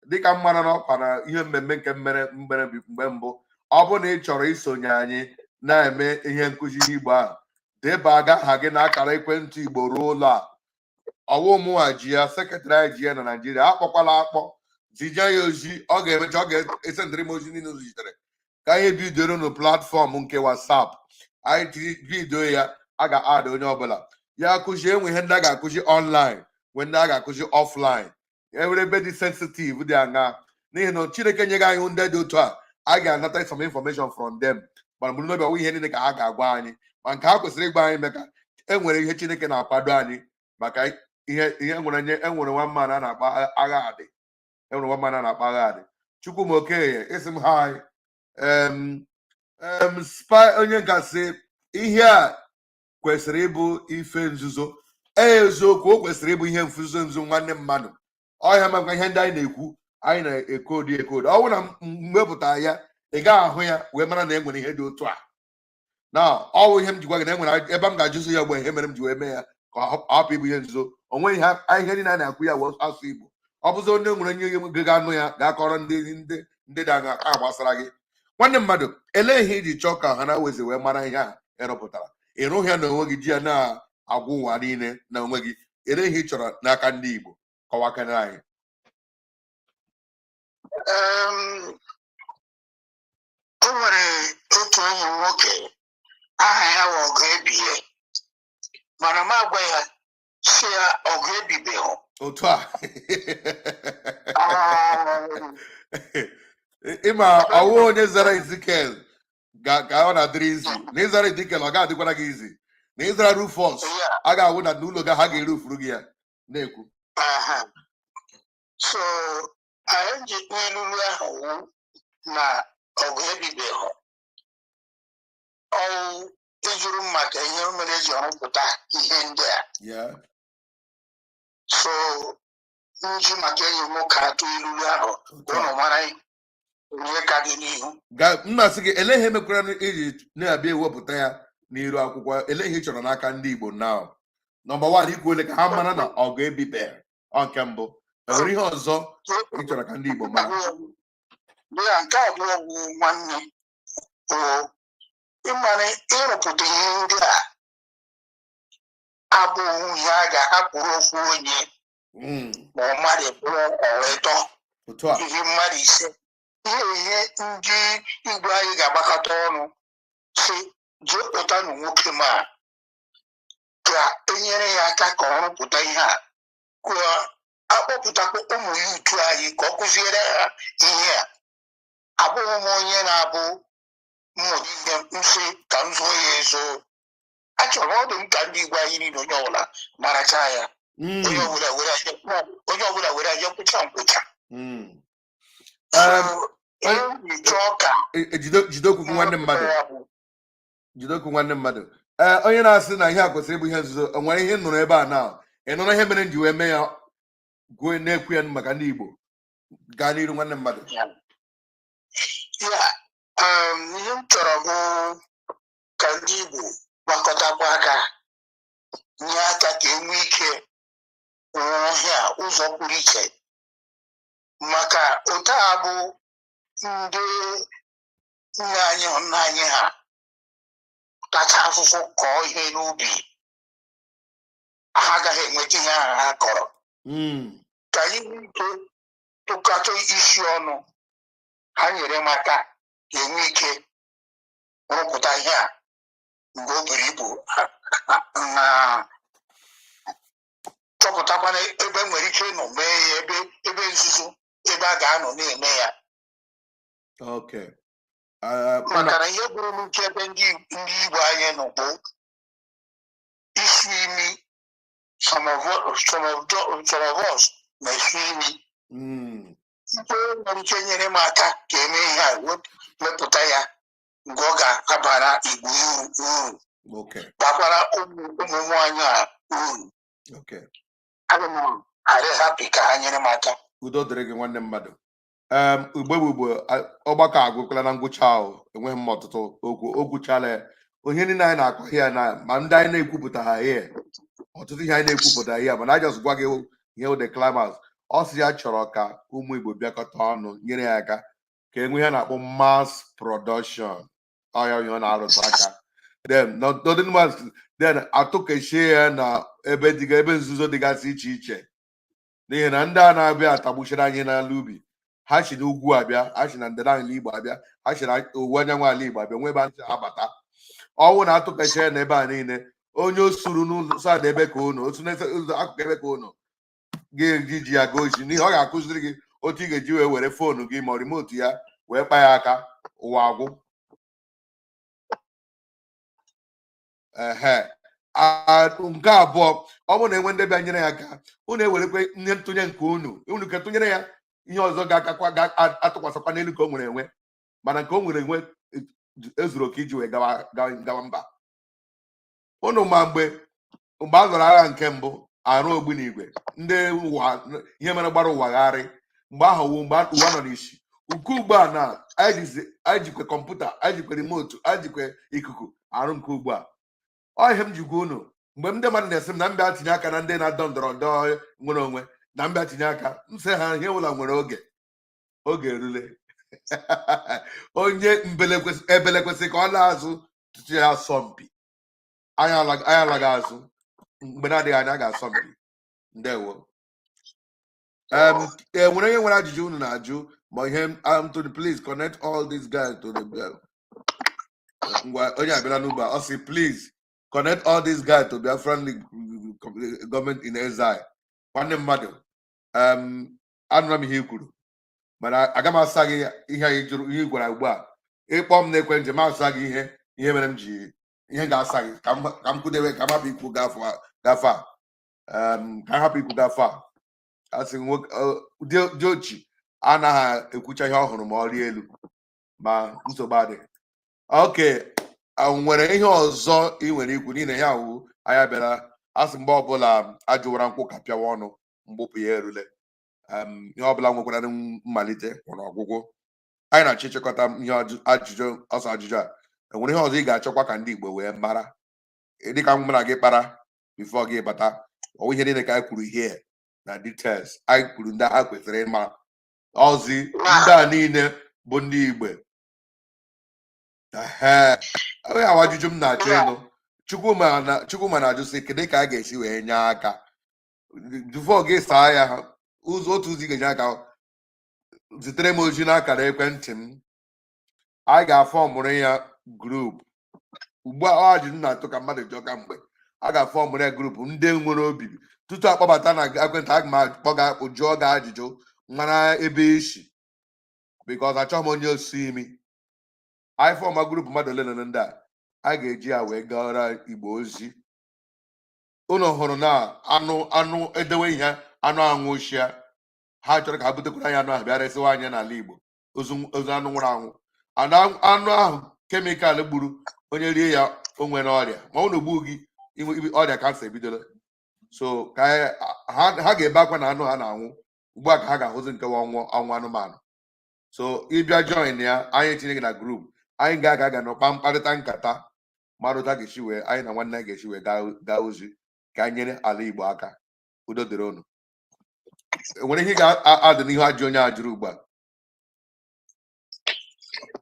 dịka m mara n'ọkwa na ihe mmemme nke mere mere mgbe mbụ. Ọ bụrụ na ị chọrọ isonye anyị na-eme ihe nkụzi Igbo ahụ, deba aha gị na akara ekwentị Igbo ruo ụlọ a. Ọwụ mụnwa ji ya, secretary anyị ji ya na Naijiria. Akpọkwala akpọ, zije ya ozi. Ọ ga-emecha, ọ ga-esendịrị m ozi niile o zitere, ka anyị bidoro nụ platform nke WhatsApp anyị tiri bido ya. A ga-adị onye ọbụla ya akụzi. Enwe ihe ndị a ga-akụzi online, nwee ndị a ga-akụzi offline. Enwere ebe dị sensitive dị aṅa, n'ihi na Chineke nyere anyị ndị dị otu a, a ga-anata some information from them, mana bụrụ n'obi ọwụ ihe niile ka ha ga-agwa anyị, ma nke ha kwesịrị ịgwa anyị, maka enwere ihe Chineke na-akwado anyị maka ihe enwere nye. Enwere nwa mmanụ a na-akpọ agha adị, enwere nwa mmanụ a na-akpọ agha adị. Chukwumokoye isi m hi. Em em spy onye nka sị ihe a kwesịrị ịbụ ife nzuzo. Ee, eziokwu, o kwesịrị ịbụ ihe nzuzo nzuzo. Nwanne mmadụ ọhịa, maka ihe ndị anyị na-ekwu, anyị na-ekodi ekodi. Ọ bụrụ na m wepụta ya, ị gaghị ahụ ya wee mara na e nwere ihe dị otu a na ọ bụ ihe m jikwa gị na e nwere ebe m ga-ajụzi ya. Mgbe ihe mere m ji wee mee ya ka ọ hapụ ịbụ ihe nzuzo, o nweghị ihe niile a na-akwu ya wee asụ Igbo. Ọ bụzi onye nwere onye ga-anụ ya, ga-akọrọ ndị dị anya a gbasara gị. Nwanne mmadụ, elee ihe iji chọọ ka ọha na wezi wee mara ihe a ịrụpụtara? Ịrụghị ya na onwe gị, ji ya na-agwa ụwa niile na onwe gị. Elee ihe ị chọrọ n'aka ndị Igbo? Kọwakere anyị. O nwere otu enyi m nwoke, aha ya bụ Ọgụ Ebie, mana m agwa ya si ya ọgụ ebibeghị. Otu a ịma ọwụ onye zara Ezekiel ka ọ na-adịrị izi na ịzara Ezekiel, ọ ga-adịkwara gị izi na ịzara Rufus. A ga-awụ na n'ụlọ gị, ha ga-erufuru gị ya na-ekwu. Aha. So anyị ji n'ilulu ahụ wụ na ọgụ ebibeghị. Ọwụ ịjụrụ m maka ihe mere eji ọrụpụta ihe ndị a. So nji maka enyi m nwoke atụ ilulu ahụ Otu ka a. ụnụ mara ihe ka dị n'ihu. M na-asị gị, elee ihe mekwara iji na-abịa ewepụta ya n'iru akwụkwọ? Elee ihe ị chọrọ n'aka ndị Igbo now? Number one, ikwu ole ka ha mara na ọgụ ebibeghị. Ọ nke mbụ. Enwere ihe ọzọ ị chọrọ ka ndị Igbo mara? Ya nke abụọ bụ, nwanne, bụ ịmara ịrụpụta ihe ndị a abụghị ihe a ga-ahapụrụ ofu onye ma ọ mmadụ abụọ ọ ịtọ, Otu a. ihe mmadụ 5, ihe ndị igwe anyị ga-agbakọta ọnụ si jee kpụtanụ nwoke ma ka enyere ya aka ka ọ rụpụta ihe a, ka akpọpụtakwa ụmụ ya utu anyị ka ọ kụziere ha ihe a. Abụghị m onye na-abụ mmụta ihe nsị ka m zuo ya ezo. Achọrọ ọ dị m ka ndị igwe anyị niile, onye ọbụla maracha ya, onye ọbụla were anya, onye ọbụla were anya kwụcha nkwụcha. So, ihe m Chọọ ka Jide okwu gị, nwanne mmadụ. Ya bụ Jide okwu, nwanne mmadụ. Ee, onye na-asị na ihe a kwesịrị ịbụ ihe nzuzo, o nwere ihe ị nụrụ ebe a na ị nụrụ ihe mere m ji wee mee ya, gwuo na-ekwu ya maka ndị Igbo. Gaa n'iru, nwanne mmadụ. Ya, ihe m chọrọ bụ ka ndị Igbo gbakọtakwa aka, nye aka ka e nwee ike rụọ ọhịa ụzọ pụrụ iche, maka otu a bụ ndị nna anyị, nna anyị ha tacha afụfụ kọọ ihe n'ubi, ha agaghị enweta ihe ahụ ha kọrọ. Ka anyị nwee ike tụkọta isi ọnụ, ha nyere m aka ka enwe ike rụpụta ihe a mgbe o buru ibu, na chọpụtakwana ebe nwere ike ịnọ mee ya, ebe nzuzo, ebe a ga-anọ na-eme ya. Okay. Maka na ihe bụrụ m ike ebe ndị Igbo anyị nọ bụ isi imi. Some of us na-esu imi. Nke nwere ike nyere m aka ka eme ihe a, wepụta ya mgbe ọ ga-abara Igbo uru, bakwara ụmụ nwanyị a uru. Aga m adị happy ka ha nyere m aka. Udo dịrị gị, nwanne mmadụ. Ugbo bụ ugbo, ọgbakọ agwụkwala na ngwụcha ahụ. Enweghị m ọtụtụ okwu, o gwuchala ya. Onye niile anyị na-akọ ya na ma ndị anyị na-ekwupụta ha ihe, ọtụtụ ihe anyị na-ekwupụta ihe, mana a just gwa gị ihe wụ the climax. Ọ sị ya chọrọ ka ụmụ Igbo bịakọta ọnụ, nyere ya aka ka e nwee ihe a na-akpọ mass production. Ọ ya ihe ọ na-arụtụ aka. Then not mass, then atụkechie ya na ebe dịga, ebe nzuzo dịgasị iche iche, n'ihi na ndị a na-abịa atagbuchiri anyị n'ala ubi, ha si n'ugwu abịa, ha si na ndịda ala Igbo abịa, ha si na owuwe anyanwụ ala Igbo abịa, nwee ebe a si abata. Ọnwụ na-atụkacha ya n'ebe a niile, onye osuru n'ụzọ sad ebe ka unu otu ụzọ akụkụ ebe ka unu ga-eji ji ya gaa ozi, n'ihi ọ ga-akụziri gị otu ị ga-eji wee were phone gị ma remote ya wee kpa ya aka, ụwa agwụ. Ehe. Nke abụọ, ọ bụrụ na enwe ndị bịa nyere ya aka, unu ewerekwe ihe ntụnye nke unu, unu ka tụnyere ya ihe ọzọ ga-akakwa ga-atụkwasịkwa n'elu ka o nwere enwe, mana nke o nwere enwe ezuru oke iji wee gawa mba unu. Ma mgbe a lụrụ agha nke mbụ, arụ ogbunigwe ndị ụwa, ihe mere gbara ụwa gharị mgbe ahụ wụ mgbe ụwa nọ n'isi. Nke ugbu a na anyị jikwe kọmputa, anyị jikwe remote, anyị jikwe ikuku arụ nke ugbu a. Ọ ihe m ji gwa unu, mgbe ndị mmadụ na-esi m na mbịa tinye aka na ndị na-adọ ndọrọ ndọrọ nwere onwe, na mbịa tinye aka, m sị ha ihe ụlọ nwere oge, oge erule. Onye ebele kwesịrị ka ọ laa azụ tutu ya asọ mpi. Anyị alaghị azụ. Mgbe na-adịghị anya a ga-asọ mpi. Ndewo. E nwere onye nwere ajụjụ unu na-ajụ ma ihe to the, please connect all these guys to the bell. Ngwa, onye abịala n'ugbo a, ọ sị, "Please connect all these guys to Biafran League Government in Exile." Nwanne mmadụ, anụrụ m ihe i kwuru, mana aga m asa gị ihe anyị jụrụ, ihe ị gwara ugbu a. Ịkpọ m n'ekwentị m, asa gị ihe mere m ji ihe ga-asa gị. Ka m kwudewe, ka m hapụ ikwu gafe a, ka m hapụ ikwu gafe a. A sị nwoke dị ochi anaghị ekwucha ihe ọ hụrụ ma ọ rie elu, ma nsogbu adịghị. Oke nwere ihe ọzọ ị nwere ikwu n'ihi na ya awụ anyị bịara. A sị mgbe ọbụla ajụwara nkwụ ka pịawa ọnụ, mgbupụ ya erule. Ihe ọbụla nwekwara mmalite nwere ọgwụgwụ. Anyị na-achọ ịchịkọta ihe ajụjụ ọsọ ajụjụ a. Enwere ihe ọzọ ị ga-achọkwa ka ndị Igbo wee mara, dịka mụ na gị kpara before gị bata? Ọwụ ihe niile ka anyị kwuru here na details anyị kwuru, ndị ha kwesịrị ịmara ọzi, ndị a niile bụ ndị Igbo. Ehe, onye awa ajụjụ m na-achọ ịnụ, Chukwuma na Chukwuma na-ajụ sị, kedu ka a ga-esi wee nye aka? Before gị saa ya ụzọ, otu ụzọ ị ga-enye aka, zitere m ozi n'akara ekwentị m. Anyị ga-afọmụrụ ya group ugbu a. Ọ ajụjụ m na-atụ ka mmadụ jụọ, ka mgbe a ga-afọmụrụ ya group ndị nwere obi tutu akpọbata na ekwentị, aga m akpọ gị, akpụ jụọ gị ajụjụ mara ebe isi, because achọghị m onye osu imi. Anyị form group mmadụ ole na ole, ndị a a ga-eji ya wee gara Igbo ozi. Unu hụrụ na anụ edewe ihe anụ anwụchia, ha chọrọ ka ha butekwara anyị anụ ahụ, bịa resiwa anyị n'ala Igbo. Ozu, ozu anụ nwụrụ anwụ and anụ ahụ chemical gburu. Onye rie ya, o nwere ọrịa, ma ọ na ogbu gị inwe ọrịa cancer ebidola. So ka ha ga-ebe akwa na anụ ha na-anwụ ugbu a, ka ha ga-ahụzi nke ọnwụ ọnwụ anụmanụ. So ịbịa join ya, anyị etinye gị na group anyị ga-aga aga n'ụkpa mkparịta nkata mmadụ ụta ga-esi wee anyị na nwanne anyị ga-esi wee gaa ozi ka anyị nyere ala Igbo aka. Udo dịrị unu. Enwere ihe ị ga-adị n'ihu ajụ onye a jụrụ ugbu a?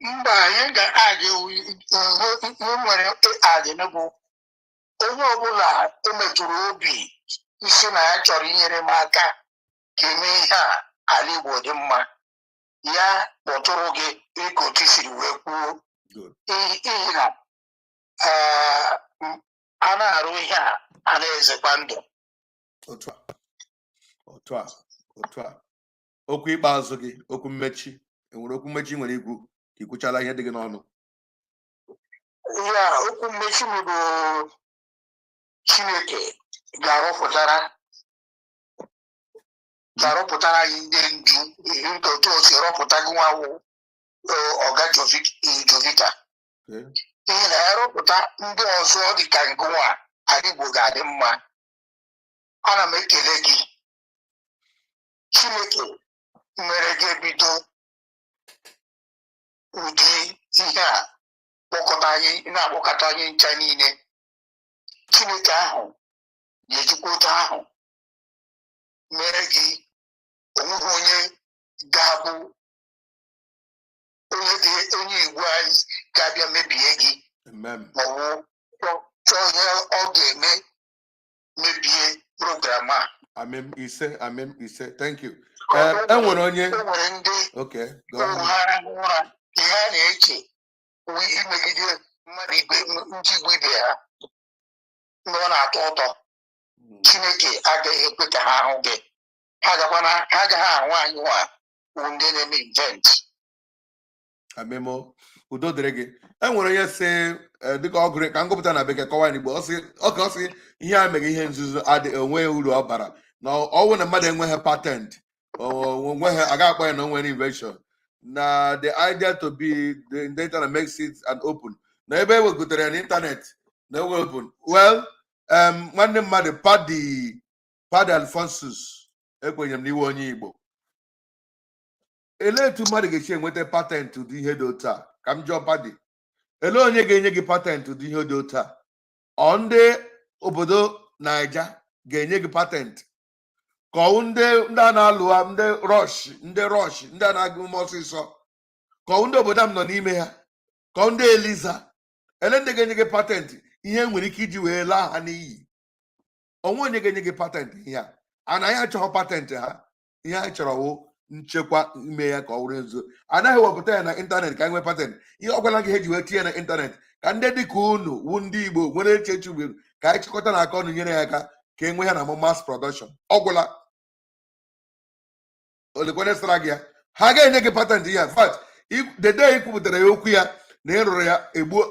Mba, ihe ga-adị, ihe nwere adị bụ onye ọbụla o metụrụ obi isi na ya chọrọ inyere m aka ka eme ihe a ala Igbo dị mma, ya kpọtụrụ gị dịka otu i siri wee kwuo. Good. N'ihi na a na-arụ ihe a, a na-ezekwa ndụ. Otu a, otu a, otu a. Okwu ikpeazụ gị, okwu mmechi, enwere okwu mmechi ị nwere ikwu, ka ikwuchala ihe dị gị n'ọnụ? Ya, okwu mmechi m bụ Chineke ga-arọpụtara anyị ndị ndu nke otu o si rọpụta gị nwawu ọga Jovika. N'ihi na ya rọpụta ndị ọzọ dị ka ngụnwa, ala Igbo ga-adị mma. Ana m ekele gị. Chineke mere gị ebido ụdị ihe a, kpọkọta anyị, na-akpọkọta anyị ncha niile. Chineke ahụ ga-ejikwa otu ahụ mere gị onweghị onye ga-abụ onye dị onye igwe anyị ga-abịa mebie gị. Amen. Ma ọ bụ chọọ ihe ọ ga-eme mebie program a. Amen, ise. Amen, ise. Thank you. Enwere onye E nwere ndị Okay, go ahead. ha rahụ ụra, ihe a na-eche bụ imegide mmadụ ibe, ndị igwe ibe ha, mgbe ọ na-atọ ụtọ. Chineke agaghị ekwe ka ha hụ gị. Ha gakwana, ha agaghị ahụ anyị nwa bụ ndị na-eme invent. Amemo, udo dịrị gị. Enwere onye si dịka ọ gụrụ ka ngụpụta na Bekee kọwaa n'Igbo, ọ sị ọ ka ọ sị ihe a mere ihe nzuzo adị onweghị uru ọ bara na ọwụ na mmadụ enweghị patent, onweghị aga akpọ ya na o nwere invention, na the idea to be the internet makes it an open, na ebe e wegotere ya n'internet na ewe open. Well, nwanne mmadụ Padi, Padi Alphonsus, ekwenyere m n'iwe onye Igbo. Elee etu mmadụ ga-esi enweta patent ụdị ihe dị otu a? Ka m jụọ Padi, elee onye ga-enye gị patent ụdị ihe dị otu a? Ọ ndị obodo Naija ga-enye gị patent, ka ọ ndị a na-alụ, ndị rush, ndị rush, ndị a na-agụ ume ọsịsọ, ka ọ ndị obodo m nọ n'ime ha, ka ọ ndị Eliza? Ele ndị ga-enye gị patent ihe nwere ike iji wee laa ha n'iyi? Onwe onye ga-enye gị patent ihe a. Anaghị achọghọ patent ha. Ihe anyị chọrọ wụ nchekwa ime ya ka ọ wụrụ nzuzo, anaghị ewepụta ya na internet ka anyị nwee patent. Ihe ọ gwala gị, ha ji wee tinye ya na internet ka ndị dị ka unu wu ndị Igbo nwere eche eche ugbo, ka anyị chịkọta na aka ọnụ nyere ya aka ka e nwee ya na mass production. Ọ gwụla. Olekwene sara gị ya, ha ga-enye gị patent ihe. In fact, the day ị kwupụtara ya okwu ya na ị rụrụ ya, egbuo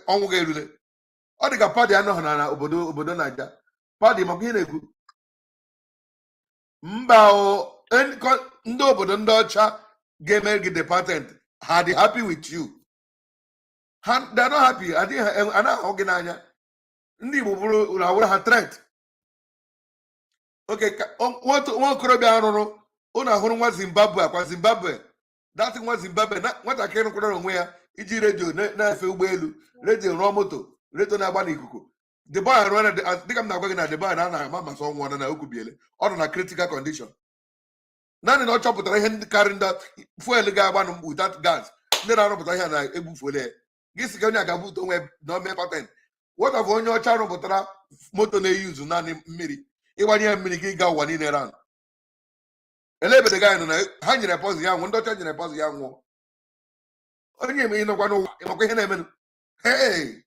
ọnwụ gị erule. Ọ dị ka Padi anọghị na obodo Naija. Padi, maka ihe na-ekwu mba o, ndị obodo ndị ọcha ga-eme gị the patent, ha dị happy with you? Ha, they are not happy. Adịghị anaghị ahụ gị n'anya. Ndị Igbo bụrụ na wụrụ ha threat. Oke ka nwa okorobịa rụrụ ụnụ ahụrụ, nwa Zimbabwe, akwa Zimbabwe datị, nwa Zimbabwe na nwatakịrị rụkwara onwe ya iji redio na-efe ụgbọelu, redio rụọ moto, redio na-agba n'ikuku. The boy arụọ na dịka m na-agwa gị na the boy na ama amasị ọnwụ na okwubiele, ọ nọ na critical condition. Naanị na ọ chọpụtara ihe ndị karịrị ndị fuel ga-agba without gas. Ndị na-arụpụta ihe a na-egbufuole ya. Gị sị ka onye a ga-abụta onwe na ome patent. What of onye ọcha rụpụtara moto na-eyuzu naanị mmiri? Ịgbanye ya mmiri, gị gaa ụwa niile round. Ele ebe gị nọ na ha nyere poison ya nwụọ? Ndị ọcha nyere poison ya nwụọ. Onye eme ịnọkwa n'ụwa, ịmakwa ihe na-emenụ. Hey,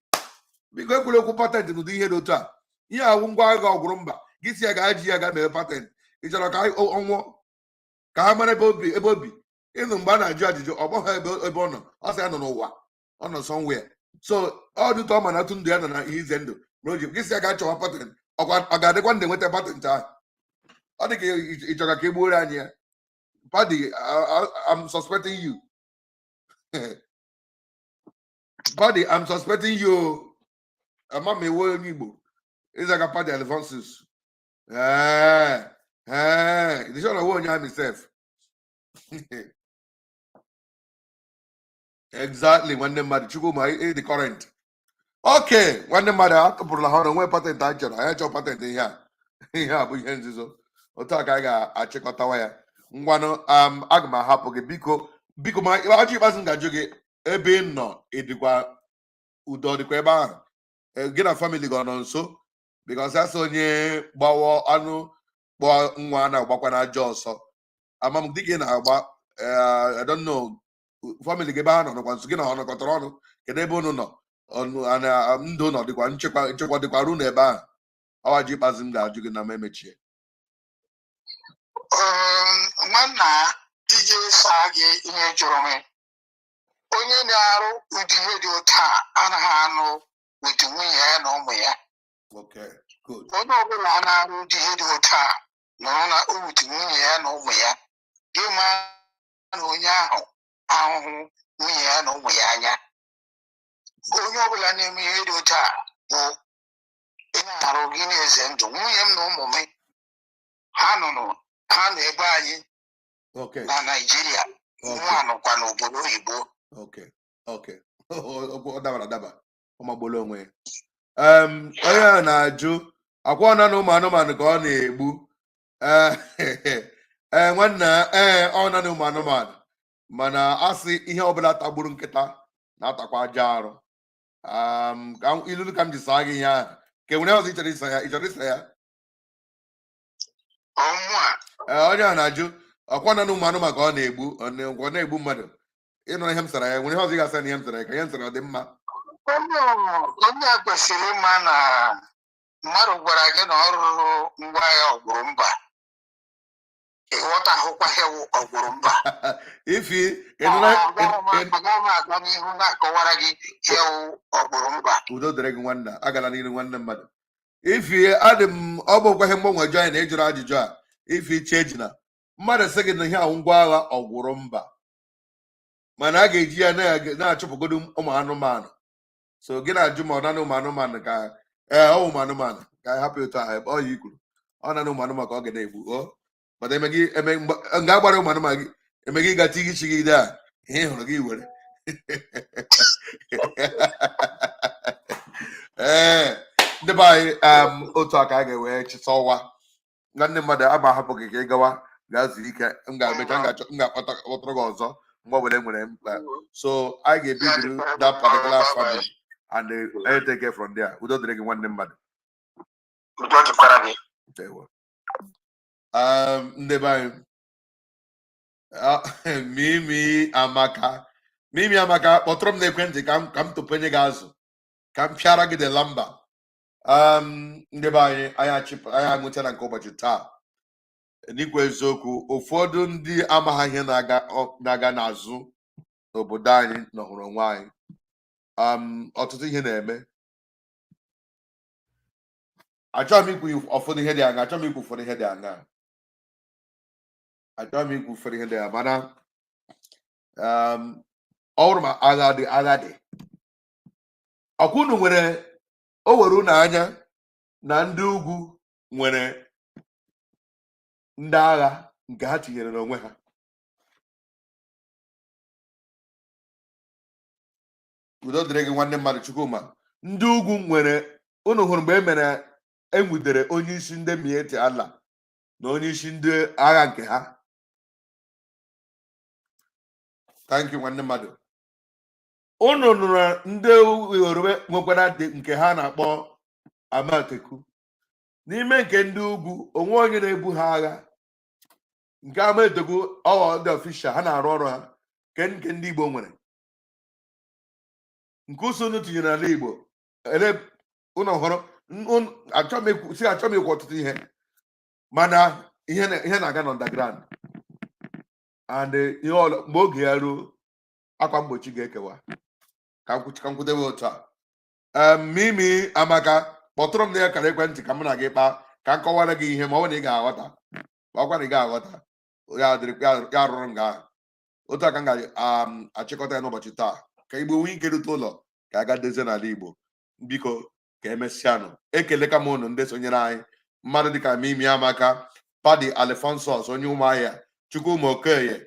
biko, ekwela okwu patent n'ụdị ihe dị otu a. Ihe awụ ngwa agha ọgwụrụ mba. Gị si ya ga-eji ya ga mee patent, ị chọrọ ka ọ nwụọ ka ha mara ebe obi, ebe obi ịnụ. Mgbe a na-ajụ ajụjụ, ọ bụghị ebe ọ nọ, ọ sị ya nọ n'ụwa, ọ nọ somewhere. So ọ dịtụ ọ ma na atụ ndụ ya nọ na ihe ize ndụ ma o ji gị si ya ga chọwa patent. Ọkwa ọ ga-adịkwa ndụ enweta patent ahụ? Ọ dị ka ị chọrọ ka e gbuoro anyị ya. Padi, I'm suspecting you. Paddy, I'm suspecting you. Ama m ewe onye Igbo. Ịzaga Paddy Alphonsus. Ee, ee, ịdị sure na ọwụ onye army sef? Exactly, nwanne mmadụ Chukwuma, ị dị current. Okay, nwanne mmadụ, atụpụrụla ha ọnụ. Nwee patent a chọrọ, anyị chọọ patent. Ihe a, ihe a bụ ihe nzuzo. Otu a ka anyị ga-achịkọtawa ya. Ngwanụ, aga m ahapụ gị. Biko, biko, ma ajụ ikpeazụ m ga-ajụ gị: ebe ị nọ, ịdịkwa udo? Dịkwa ebe ahụ? Gị na family gị ọ nọ nso? Because asị onye gbawa anụ kpọọ nwa na-agbakwa n'ajọ ọsọ. Ama m dịka ị na-agba, I don't know, family gị ebe ha nọ nọkwa nso? Gị na ha nọkọtara ọnụ? Kedu ebe unu nọ? Ọnụ ana ndụ nọ dịkwa nchekwa, nchekwa dịkwa ru n'ebe ahụ? Ọwa ji ikpeazụ m ga-ajụ gị na m emechie. Nwanna, iji saa gị ihe jụrụ m, onye na-arụ ụdị ihe dị otu a anaghị anụ otu nwunye ya na ụmụ ya. Okay, good. Onye ọbụla na-arụ ụdị ihe dị otu a nọrọ na otu nwunye ya na ụmụ ya, gị ma na onye ahụ ahụhụ nwunye ya na ụmụ ya anya. Onye ọbụla na-eme ihe dị otu a bụ ị na-arụ gị na-eze ndụ. Nwunye m na ụmụ m, ha nọ ha nọ ebe anyị na Naịjirịa. Nwa nọkwa n'obodo oyibo. Okay, ọ dabara adaba, ọ magbuola onwe ya. Onye a na-ajụ akwa na ụmụ anụmanụ ka ọ na-egbu. Ee, nwanna, ee, ọ na ụmụ anụmanụ, mana asị ihe ọbụla tagburu nkịta na-atakwa aja arụ. Ka ilulu ka m ji saa gị ihe ahụ. Ka enwere ọzọ ị chọrọ ịsa ya? Ị chọrọ ịsa ya? Ọmụ a. Ee, onye a na-ajụ ọkwa na ụmụ anụmanụ ka ọ na-egbu, ọ na-egbu mmadụ. Ịnụ ihe m sara ya? Nwere ihe ọzọ ị ga-asa na ihe m sara ya? Ka ihe m sara ọ dị mma? Onye a kwesịrị ịma na mmadụ gwara gị na ọ rụrụ ngwa agha ọgbụrụ mba, ịghọtahụkwa ihe wụ ọgbụrụ mba. Ifi ị nụla? Agaghị m aga n'ihu na-akọwara gị ihe wụ ọgbụrụ mba. Udo dịrị gị, nwanna. Agala n'iru, nwanne mmadụ. Ifi adị m, ọ bụkwa ihe mgbanweju anyị na ịjụrụ ajụjụ a. Ifi cheji na mmadụ sị gị na ihe ahụ ngwa agha ọgwụrụ mba, mana a ga-eji ya na-achụpụgodo ụmụ anụmanụ. So gị na-ajụ ma ọ na ụmụ anụmanụ ka, ee, ọ ụmụ anụmanụ ka anyị hapụ etu ahụ. Ọ ya ikwuru, ọ na ụmụ anụmanụ ka ọ ga na-egbu. O mana eme gị eme nga agbara ụmụ anụmanụ gị eme gị gata igi chi gị a, ihe ị hụrụ gị were. Ee, ndị be anyị, otu a ka a ga-ewe chịta ọwa. Nwanne mmadụ, ama ahapụ gị ka ị gawa gaa zuo ike. M ga-emecha, m ga-achọ, m ga-akpọta kpọtụrụ gị ọzọ mgbe ọbụla e nwere mkpa. So anyị ga-ebidoro that particular family and anyị take it from there. Udo dịrị gị, nwanne mmadụ. Udo dịkwara gị. Ndewo. Ndị be anyị, Mimi Amaka, Mimi Amaka, kpọtụrụ m n'ekwentị ka m tụpenye gị azụ, ka m pịara gị the lamba. Ndị be anyị, anyị achịpụ, anyị aṅụchara nke ụbọchị taa. N'ikwu eziokwu, ụfọdụ ndị amaghị ihe na-aga n'azụ n'obodo anyị nọhụrụ onwe anyị. Ọtụtụ ihe na-eme. Achọghị m ikwu ụfọdụ ihe dị aṅa, achọghị m ikwu ụfọdụ ihe dị aṅa, achọghị m ikwu ụfọdụ ihe dị aṅa, mana ọ bụrụ ma agha dị, agha dị. Ọkwa unu nwere o were unu anya na ndị ugwu nwere ndị agha nke ha tinyere n'onwe ha. Udo dịrị gị, nwanne mmadụ Chukwuma. Ndị ugwu nwere, unu hụrụ mgbe e mere enwudere onye isi ndị Miyetti Allah na onye isi ndị agha nke ha. Thank you, nwanne mmadụ. Unu nụrụ ndị Yoruba nwekwara dị nke ha na-akpọ Amotekun. N'ime nke ndị ugwu, onwe onye na-ebu ha agha nke Amotekun, ọghọ ndị official ha na-arụ ọrụ ha. Nke ndị Igbo nwere nke ụsọ unu tinyere n'ala Igbo ele unu hụrụ. Achọ m ikwu si, achọ m ikwu ọtụtụ ihe, mana ihe na-aga na underground and ihe ọlụ, mgbe oge ya ruo, akwa mgbochi ga-ekewa. Ka m kwudebe otu a. Mimi Amaka, kpọtụrụ m na akara ekwentị ka mụ na gị kpaa, ka m kọwara gị ihe, ma ọ bụ na ị ga-aghọta, ma ọkwa na ị ga-aghọta ya dịrị ya rụrụ m ga ahụ. Otu a ka m ga-achịkọta ya n'ụbọchị taa, ka Igbo nwee ike rute ụlọ, ka a ga dozie n'ala Igbo. Biko, ka emesịanụ. Ekeleka m ụnụ ndị sonyere anyị, mmadụ dịka Mimi Amaka, Padi Alphonsus, onye Ụmụahịa, Chukwuma Okoye,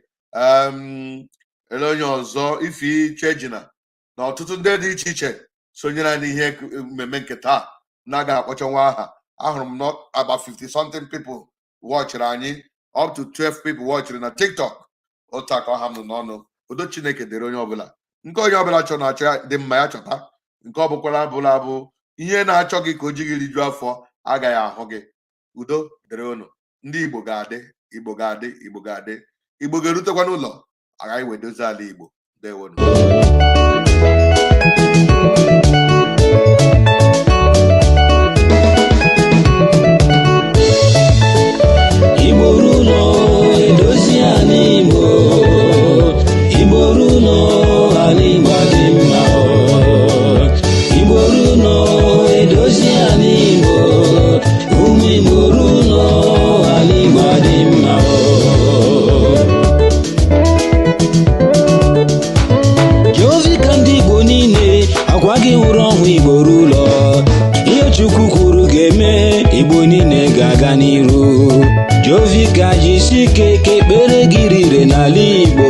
ele onye ọzọ, Ifi Chejina, na ọtụtụ ndị dị iche iche sonyere anyị n'ihe mmemme nke taa na-agaghị akpọcha nwa aha. Ahụrụ m not about 50 something people watchịrị anyị, up to 12 people watchịrị na TikTok. Otu a ka ọ ha m nọ n'ọnụ. Udo Chineke dịrị onye ọbụla. Nke onye ọbụla chọrọ na-achọ ya dị mma, ya chọta. Nke ọ bụkwara abụla abụ ihe na-achọ gị ka o ji gị rijuo afọ agaghị ahụ gị. Udo dịrị unu. Ndị Igbo ga-adị, Igbo ga-adị, Igbo ga-adị, Igbo ga-erutekwa n'ụlọ, agaghị wedozi ala Igbo. Ndewonu. Igbo ruo ụlọ, edozi ala Igbo. Igbo ruo ụlọ, ala Igbo dị mma. Igbo ruo ụlọ, edozi ala Igbo. Ụmụ Igbo ruo ụlọ, ala Igbo dị mma. Jovika ndị Igbo niile, akwa gị hụrụ ọhụ. Igbo ruo ụlọ, ihe Chukwu kwuru ga-eme. Igbo niile ga-aga n'iru. Jovika, jisi ike ka ekpere gị rire n'ala Igbo.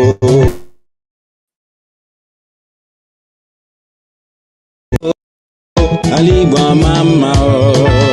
Ala Igbo ama mma o.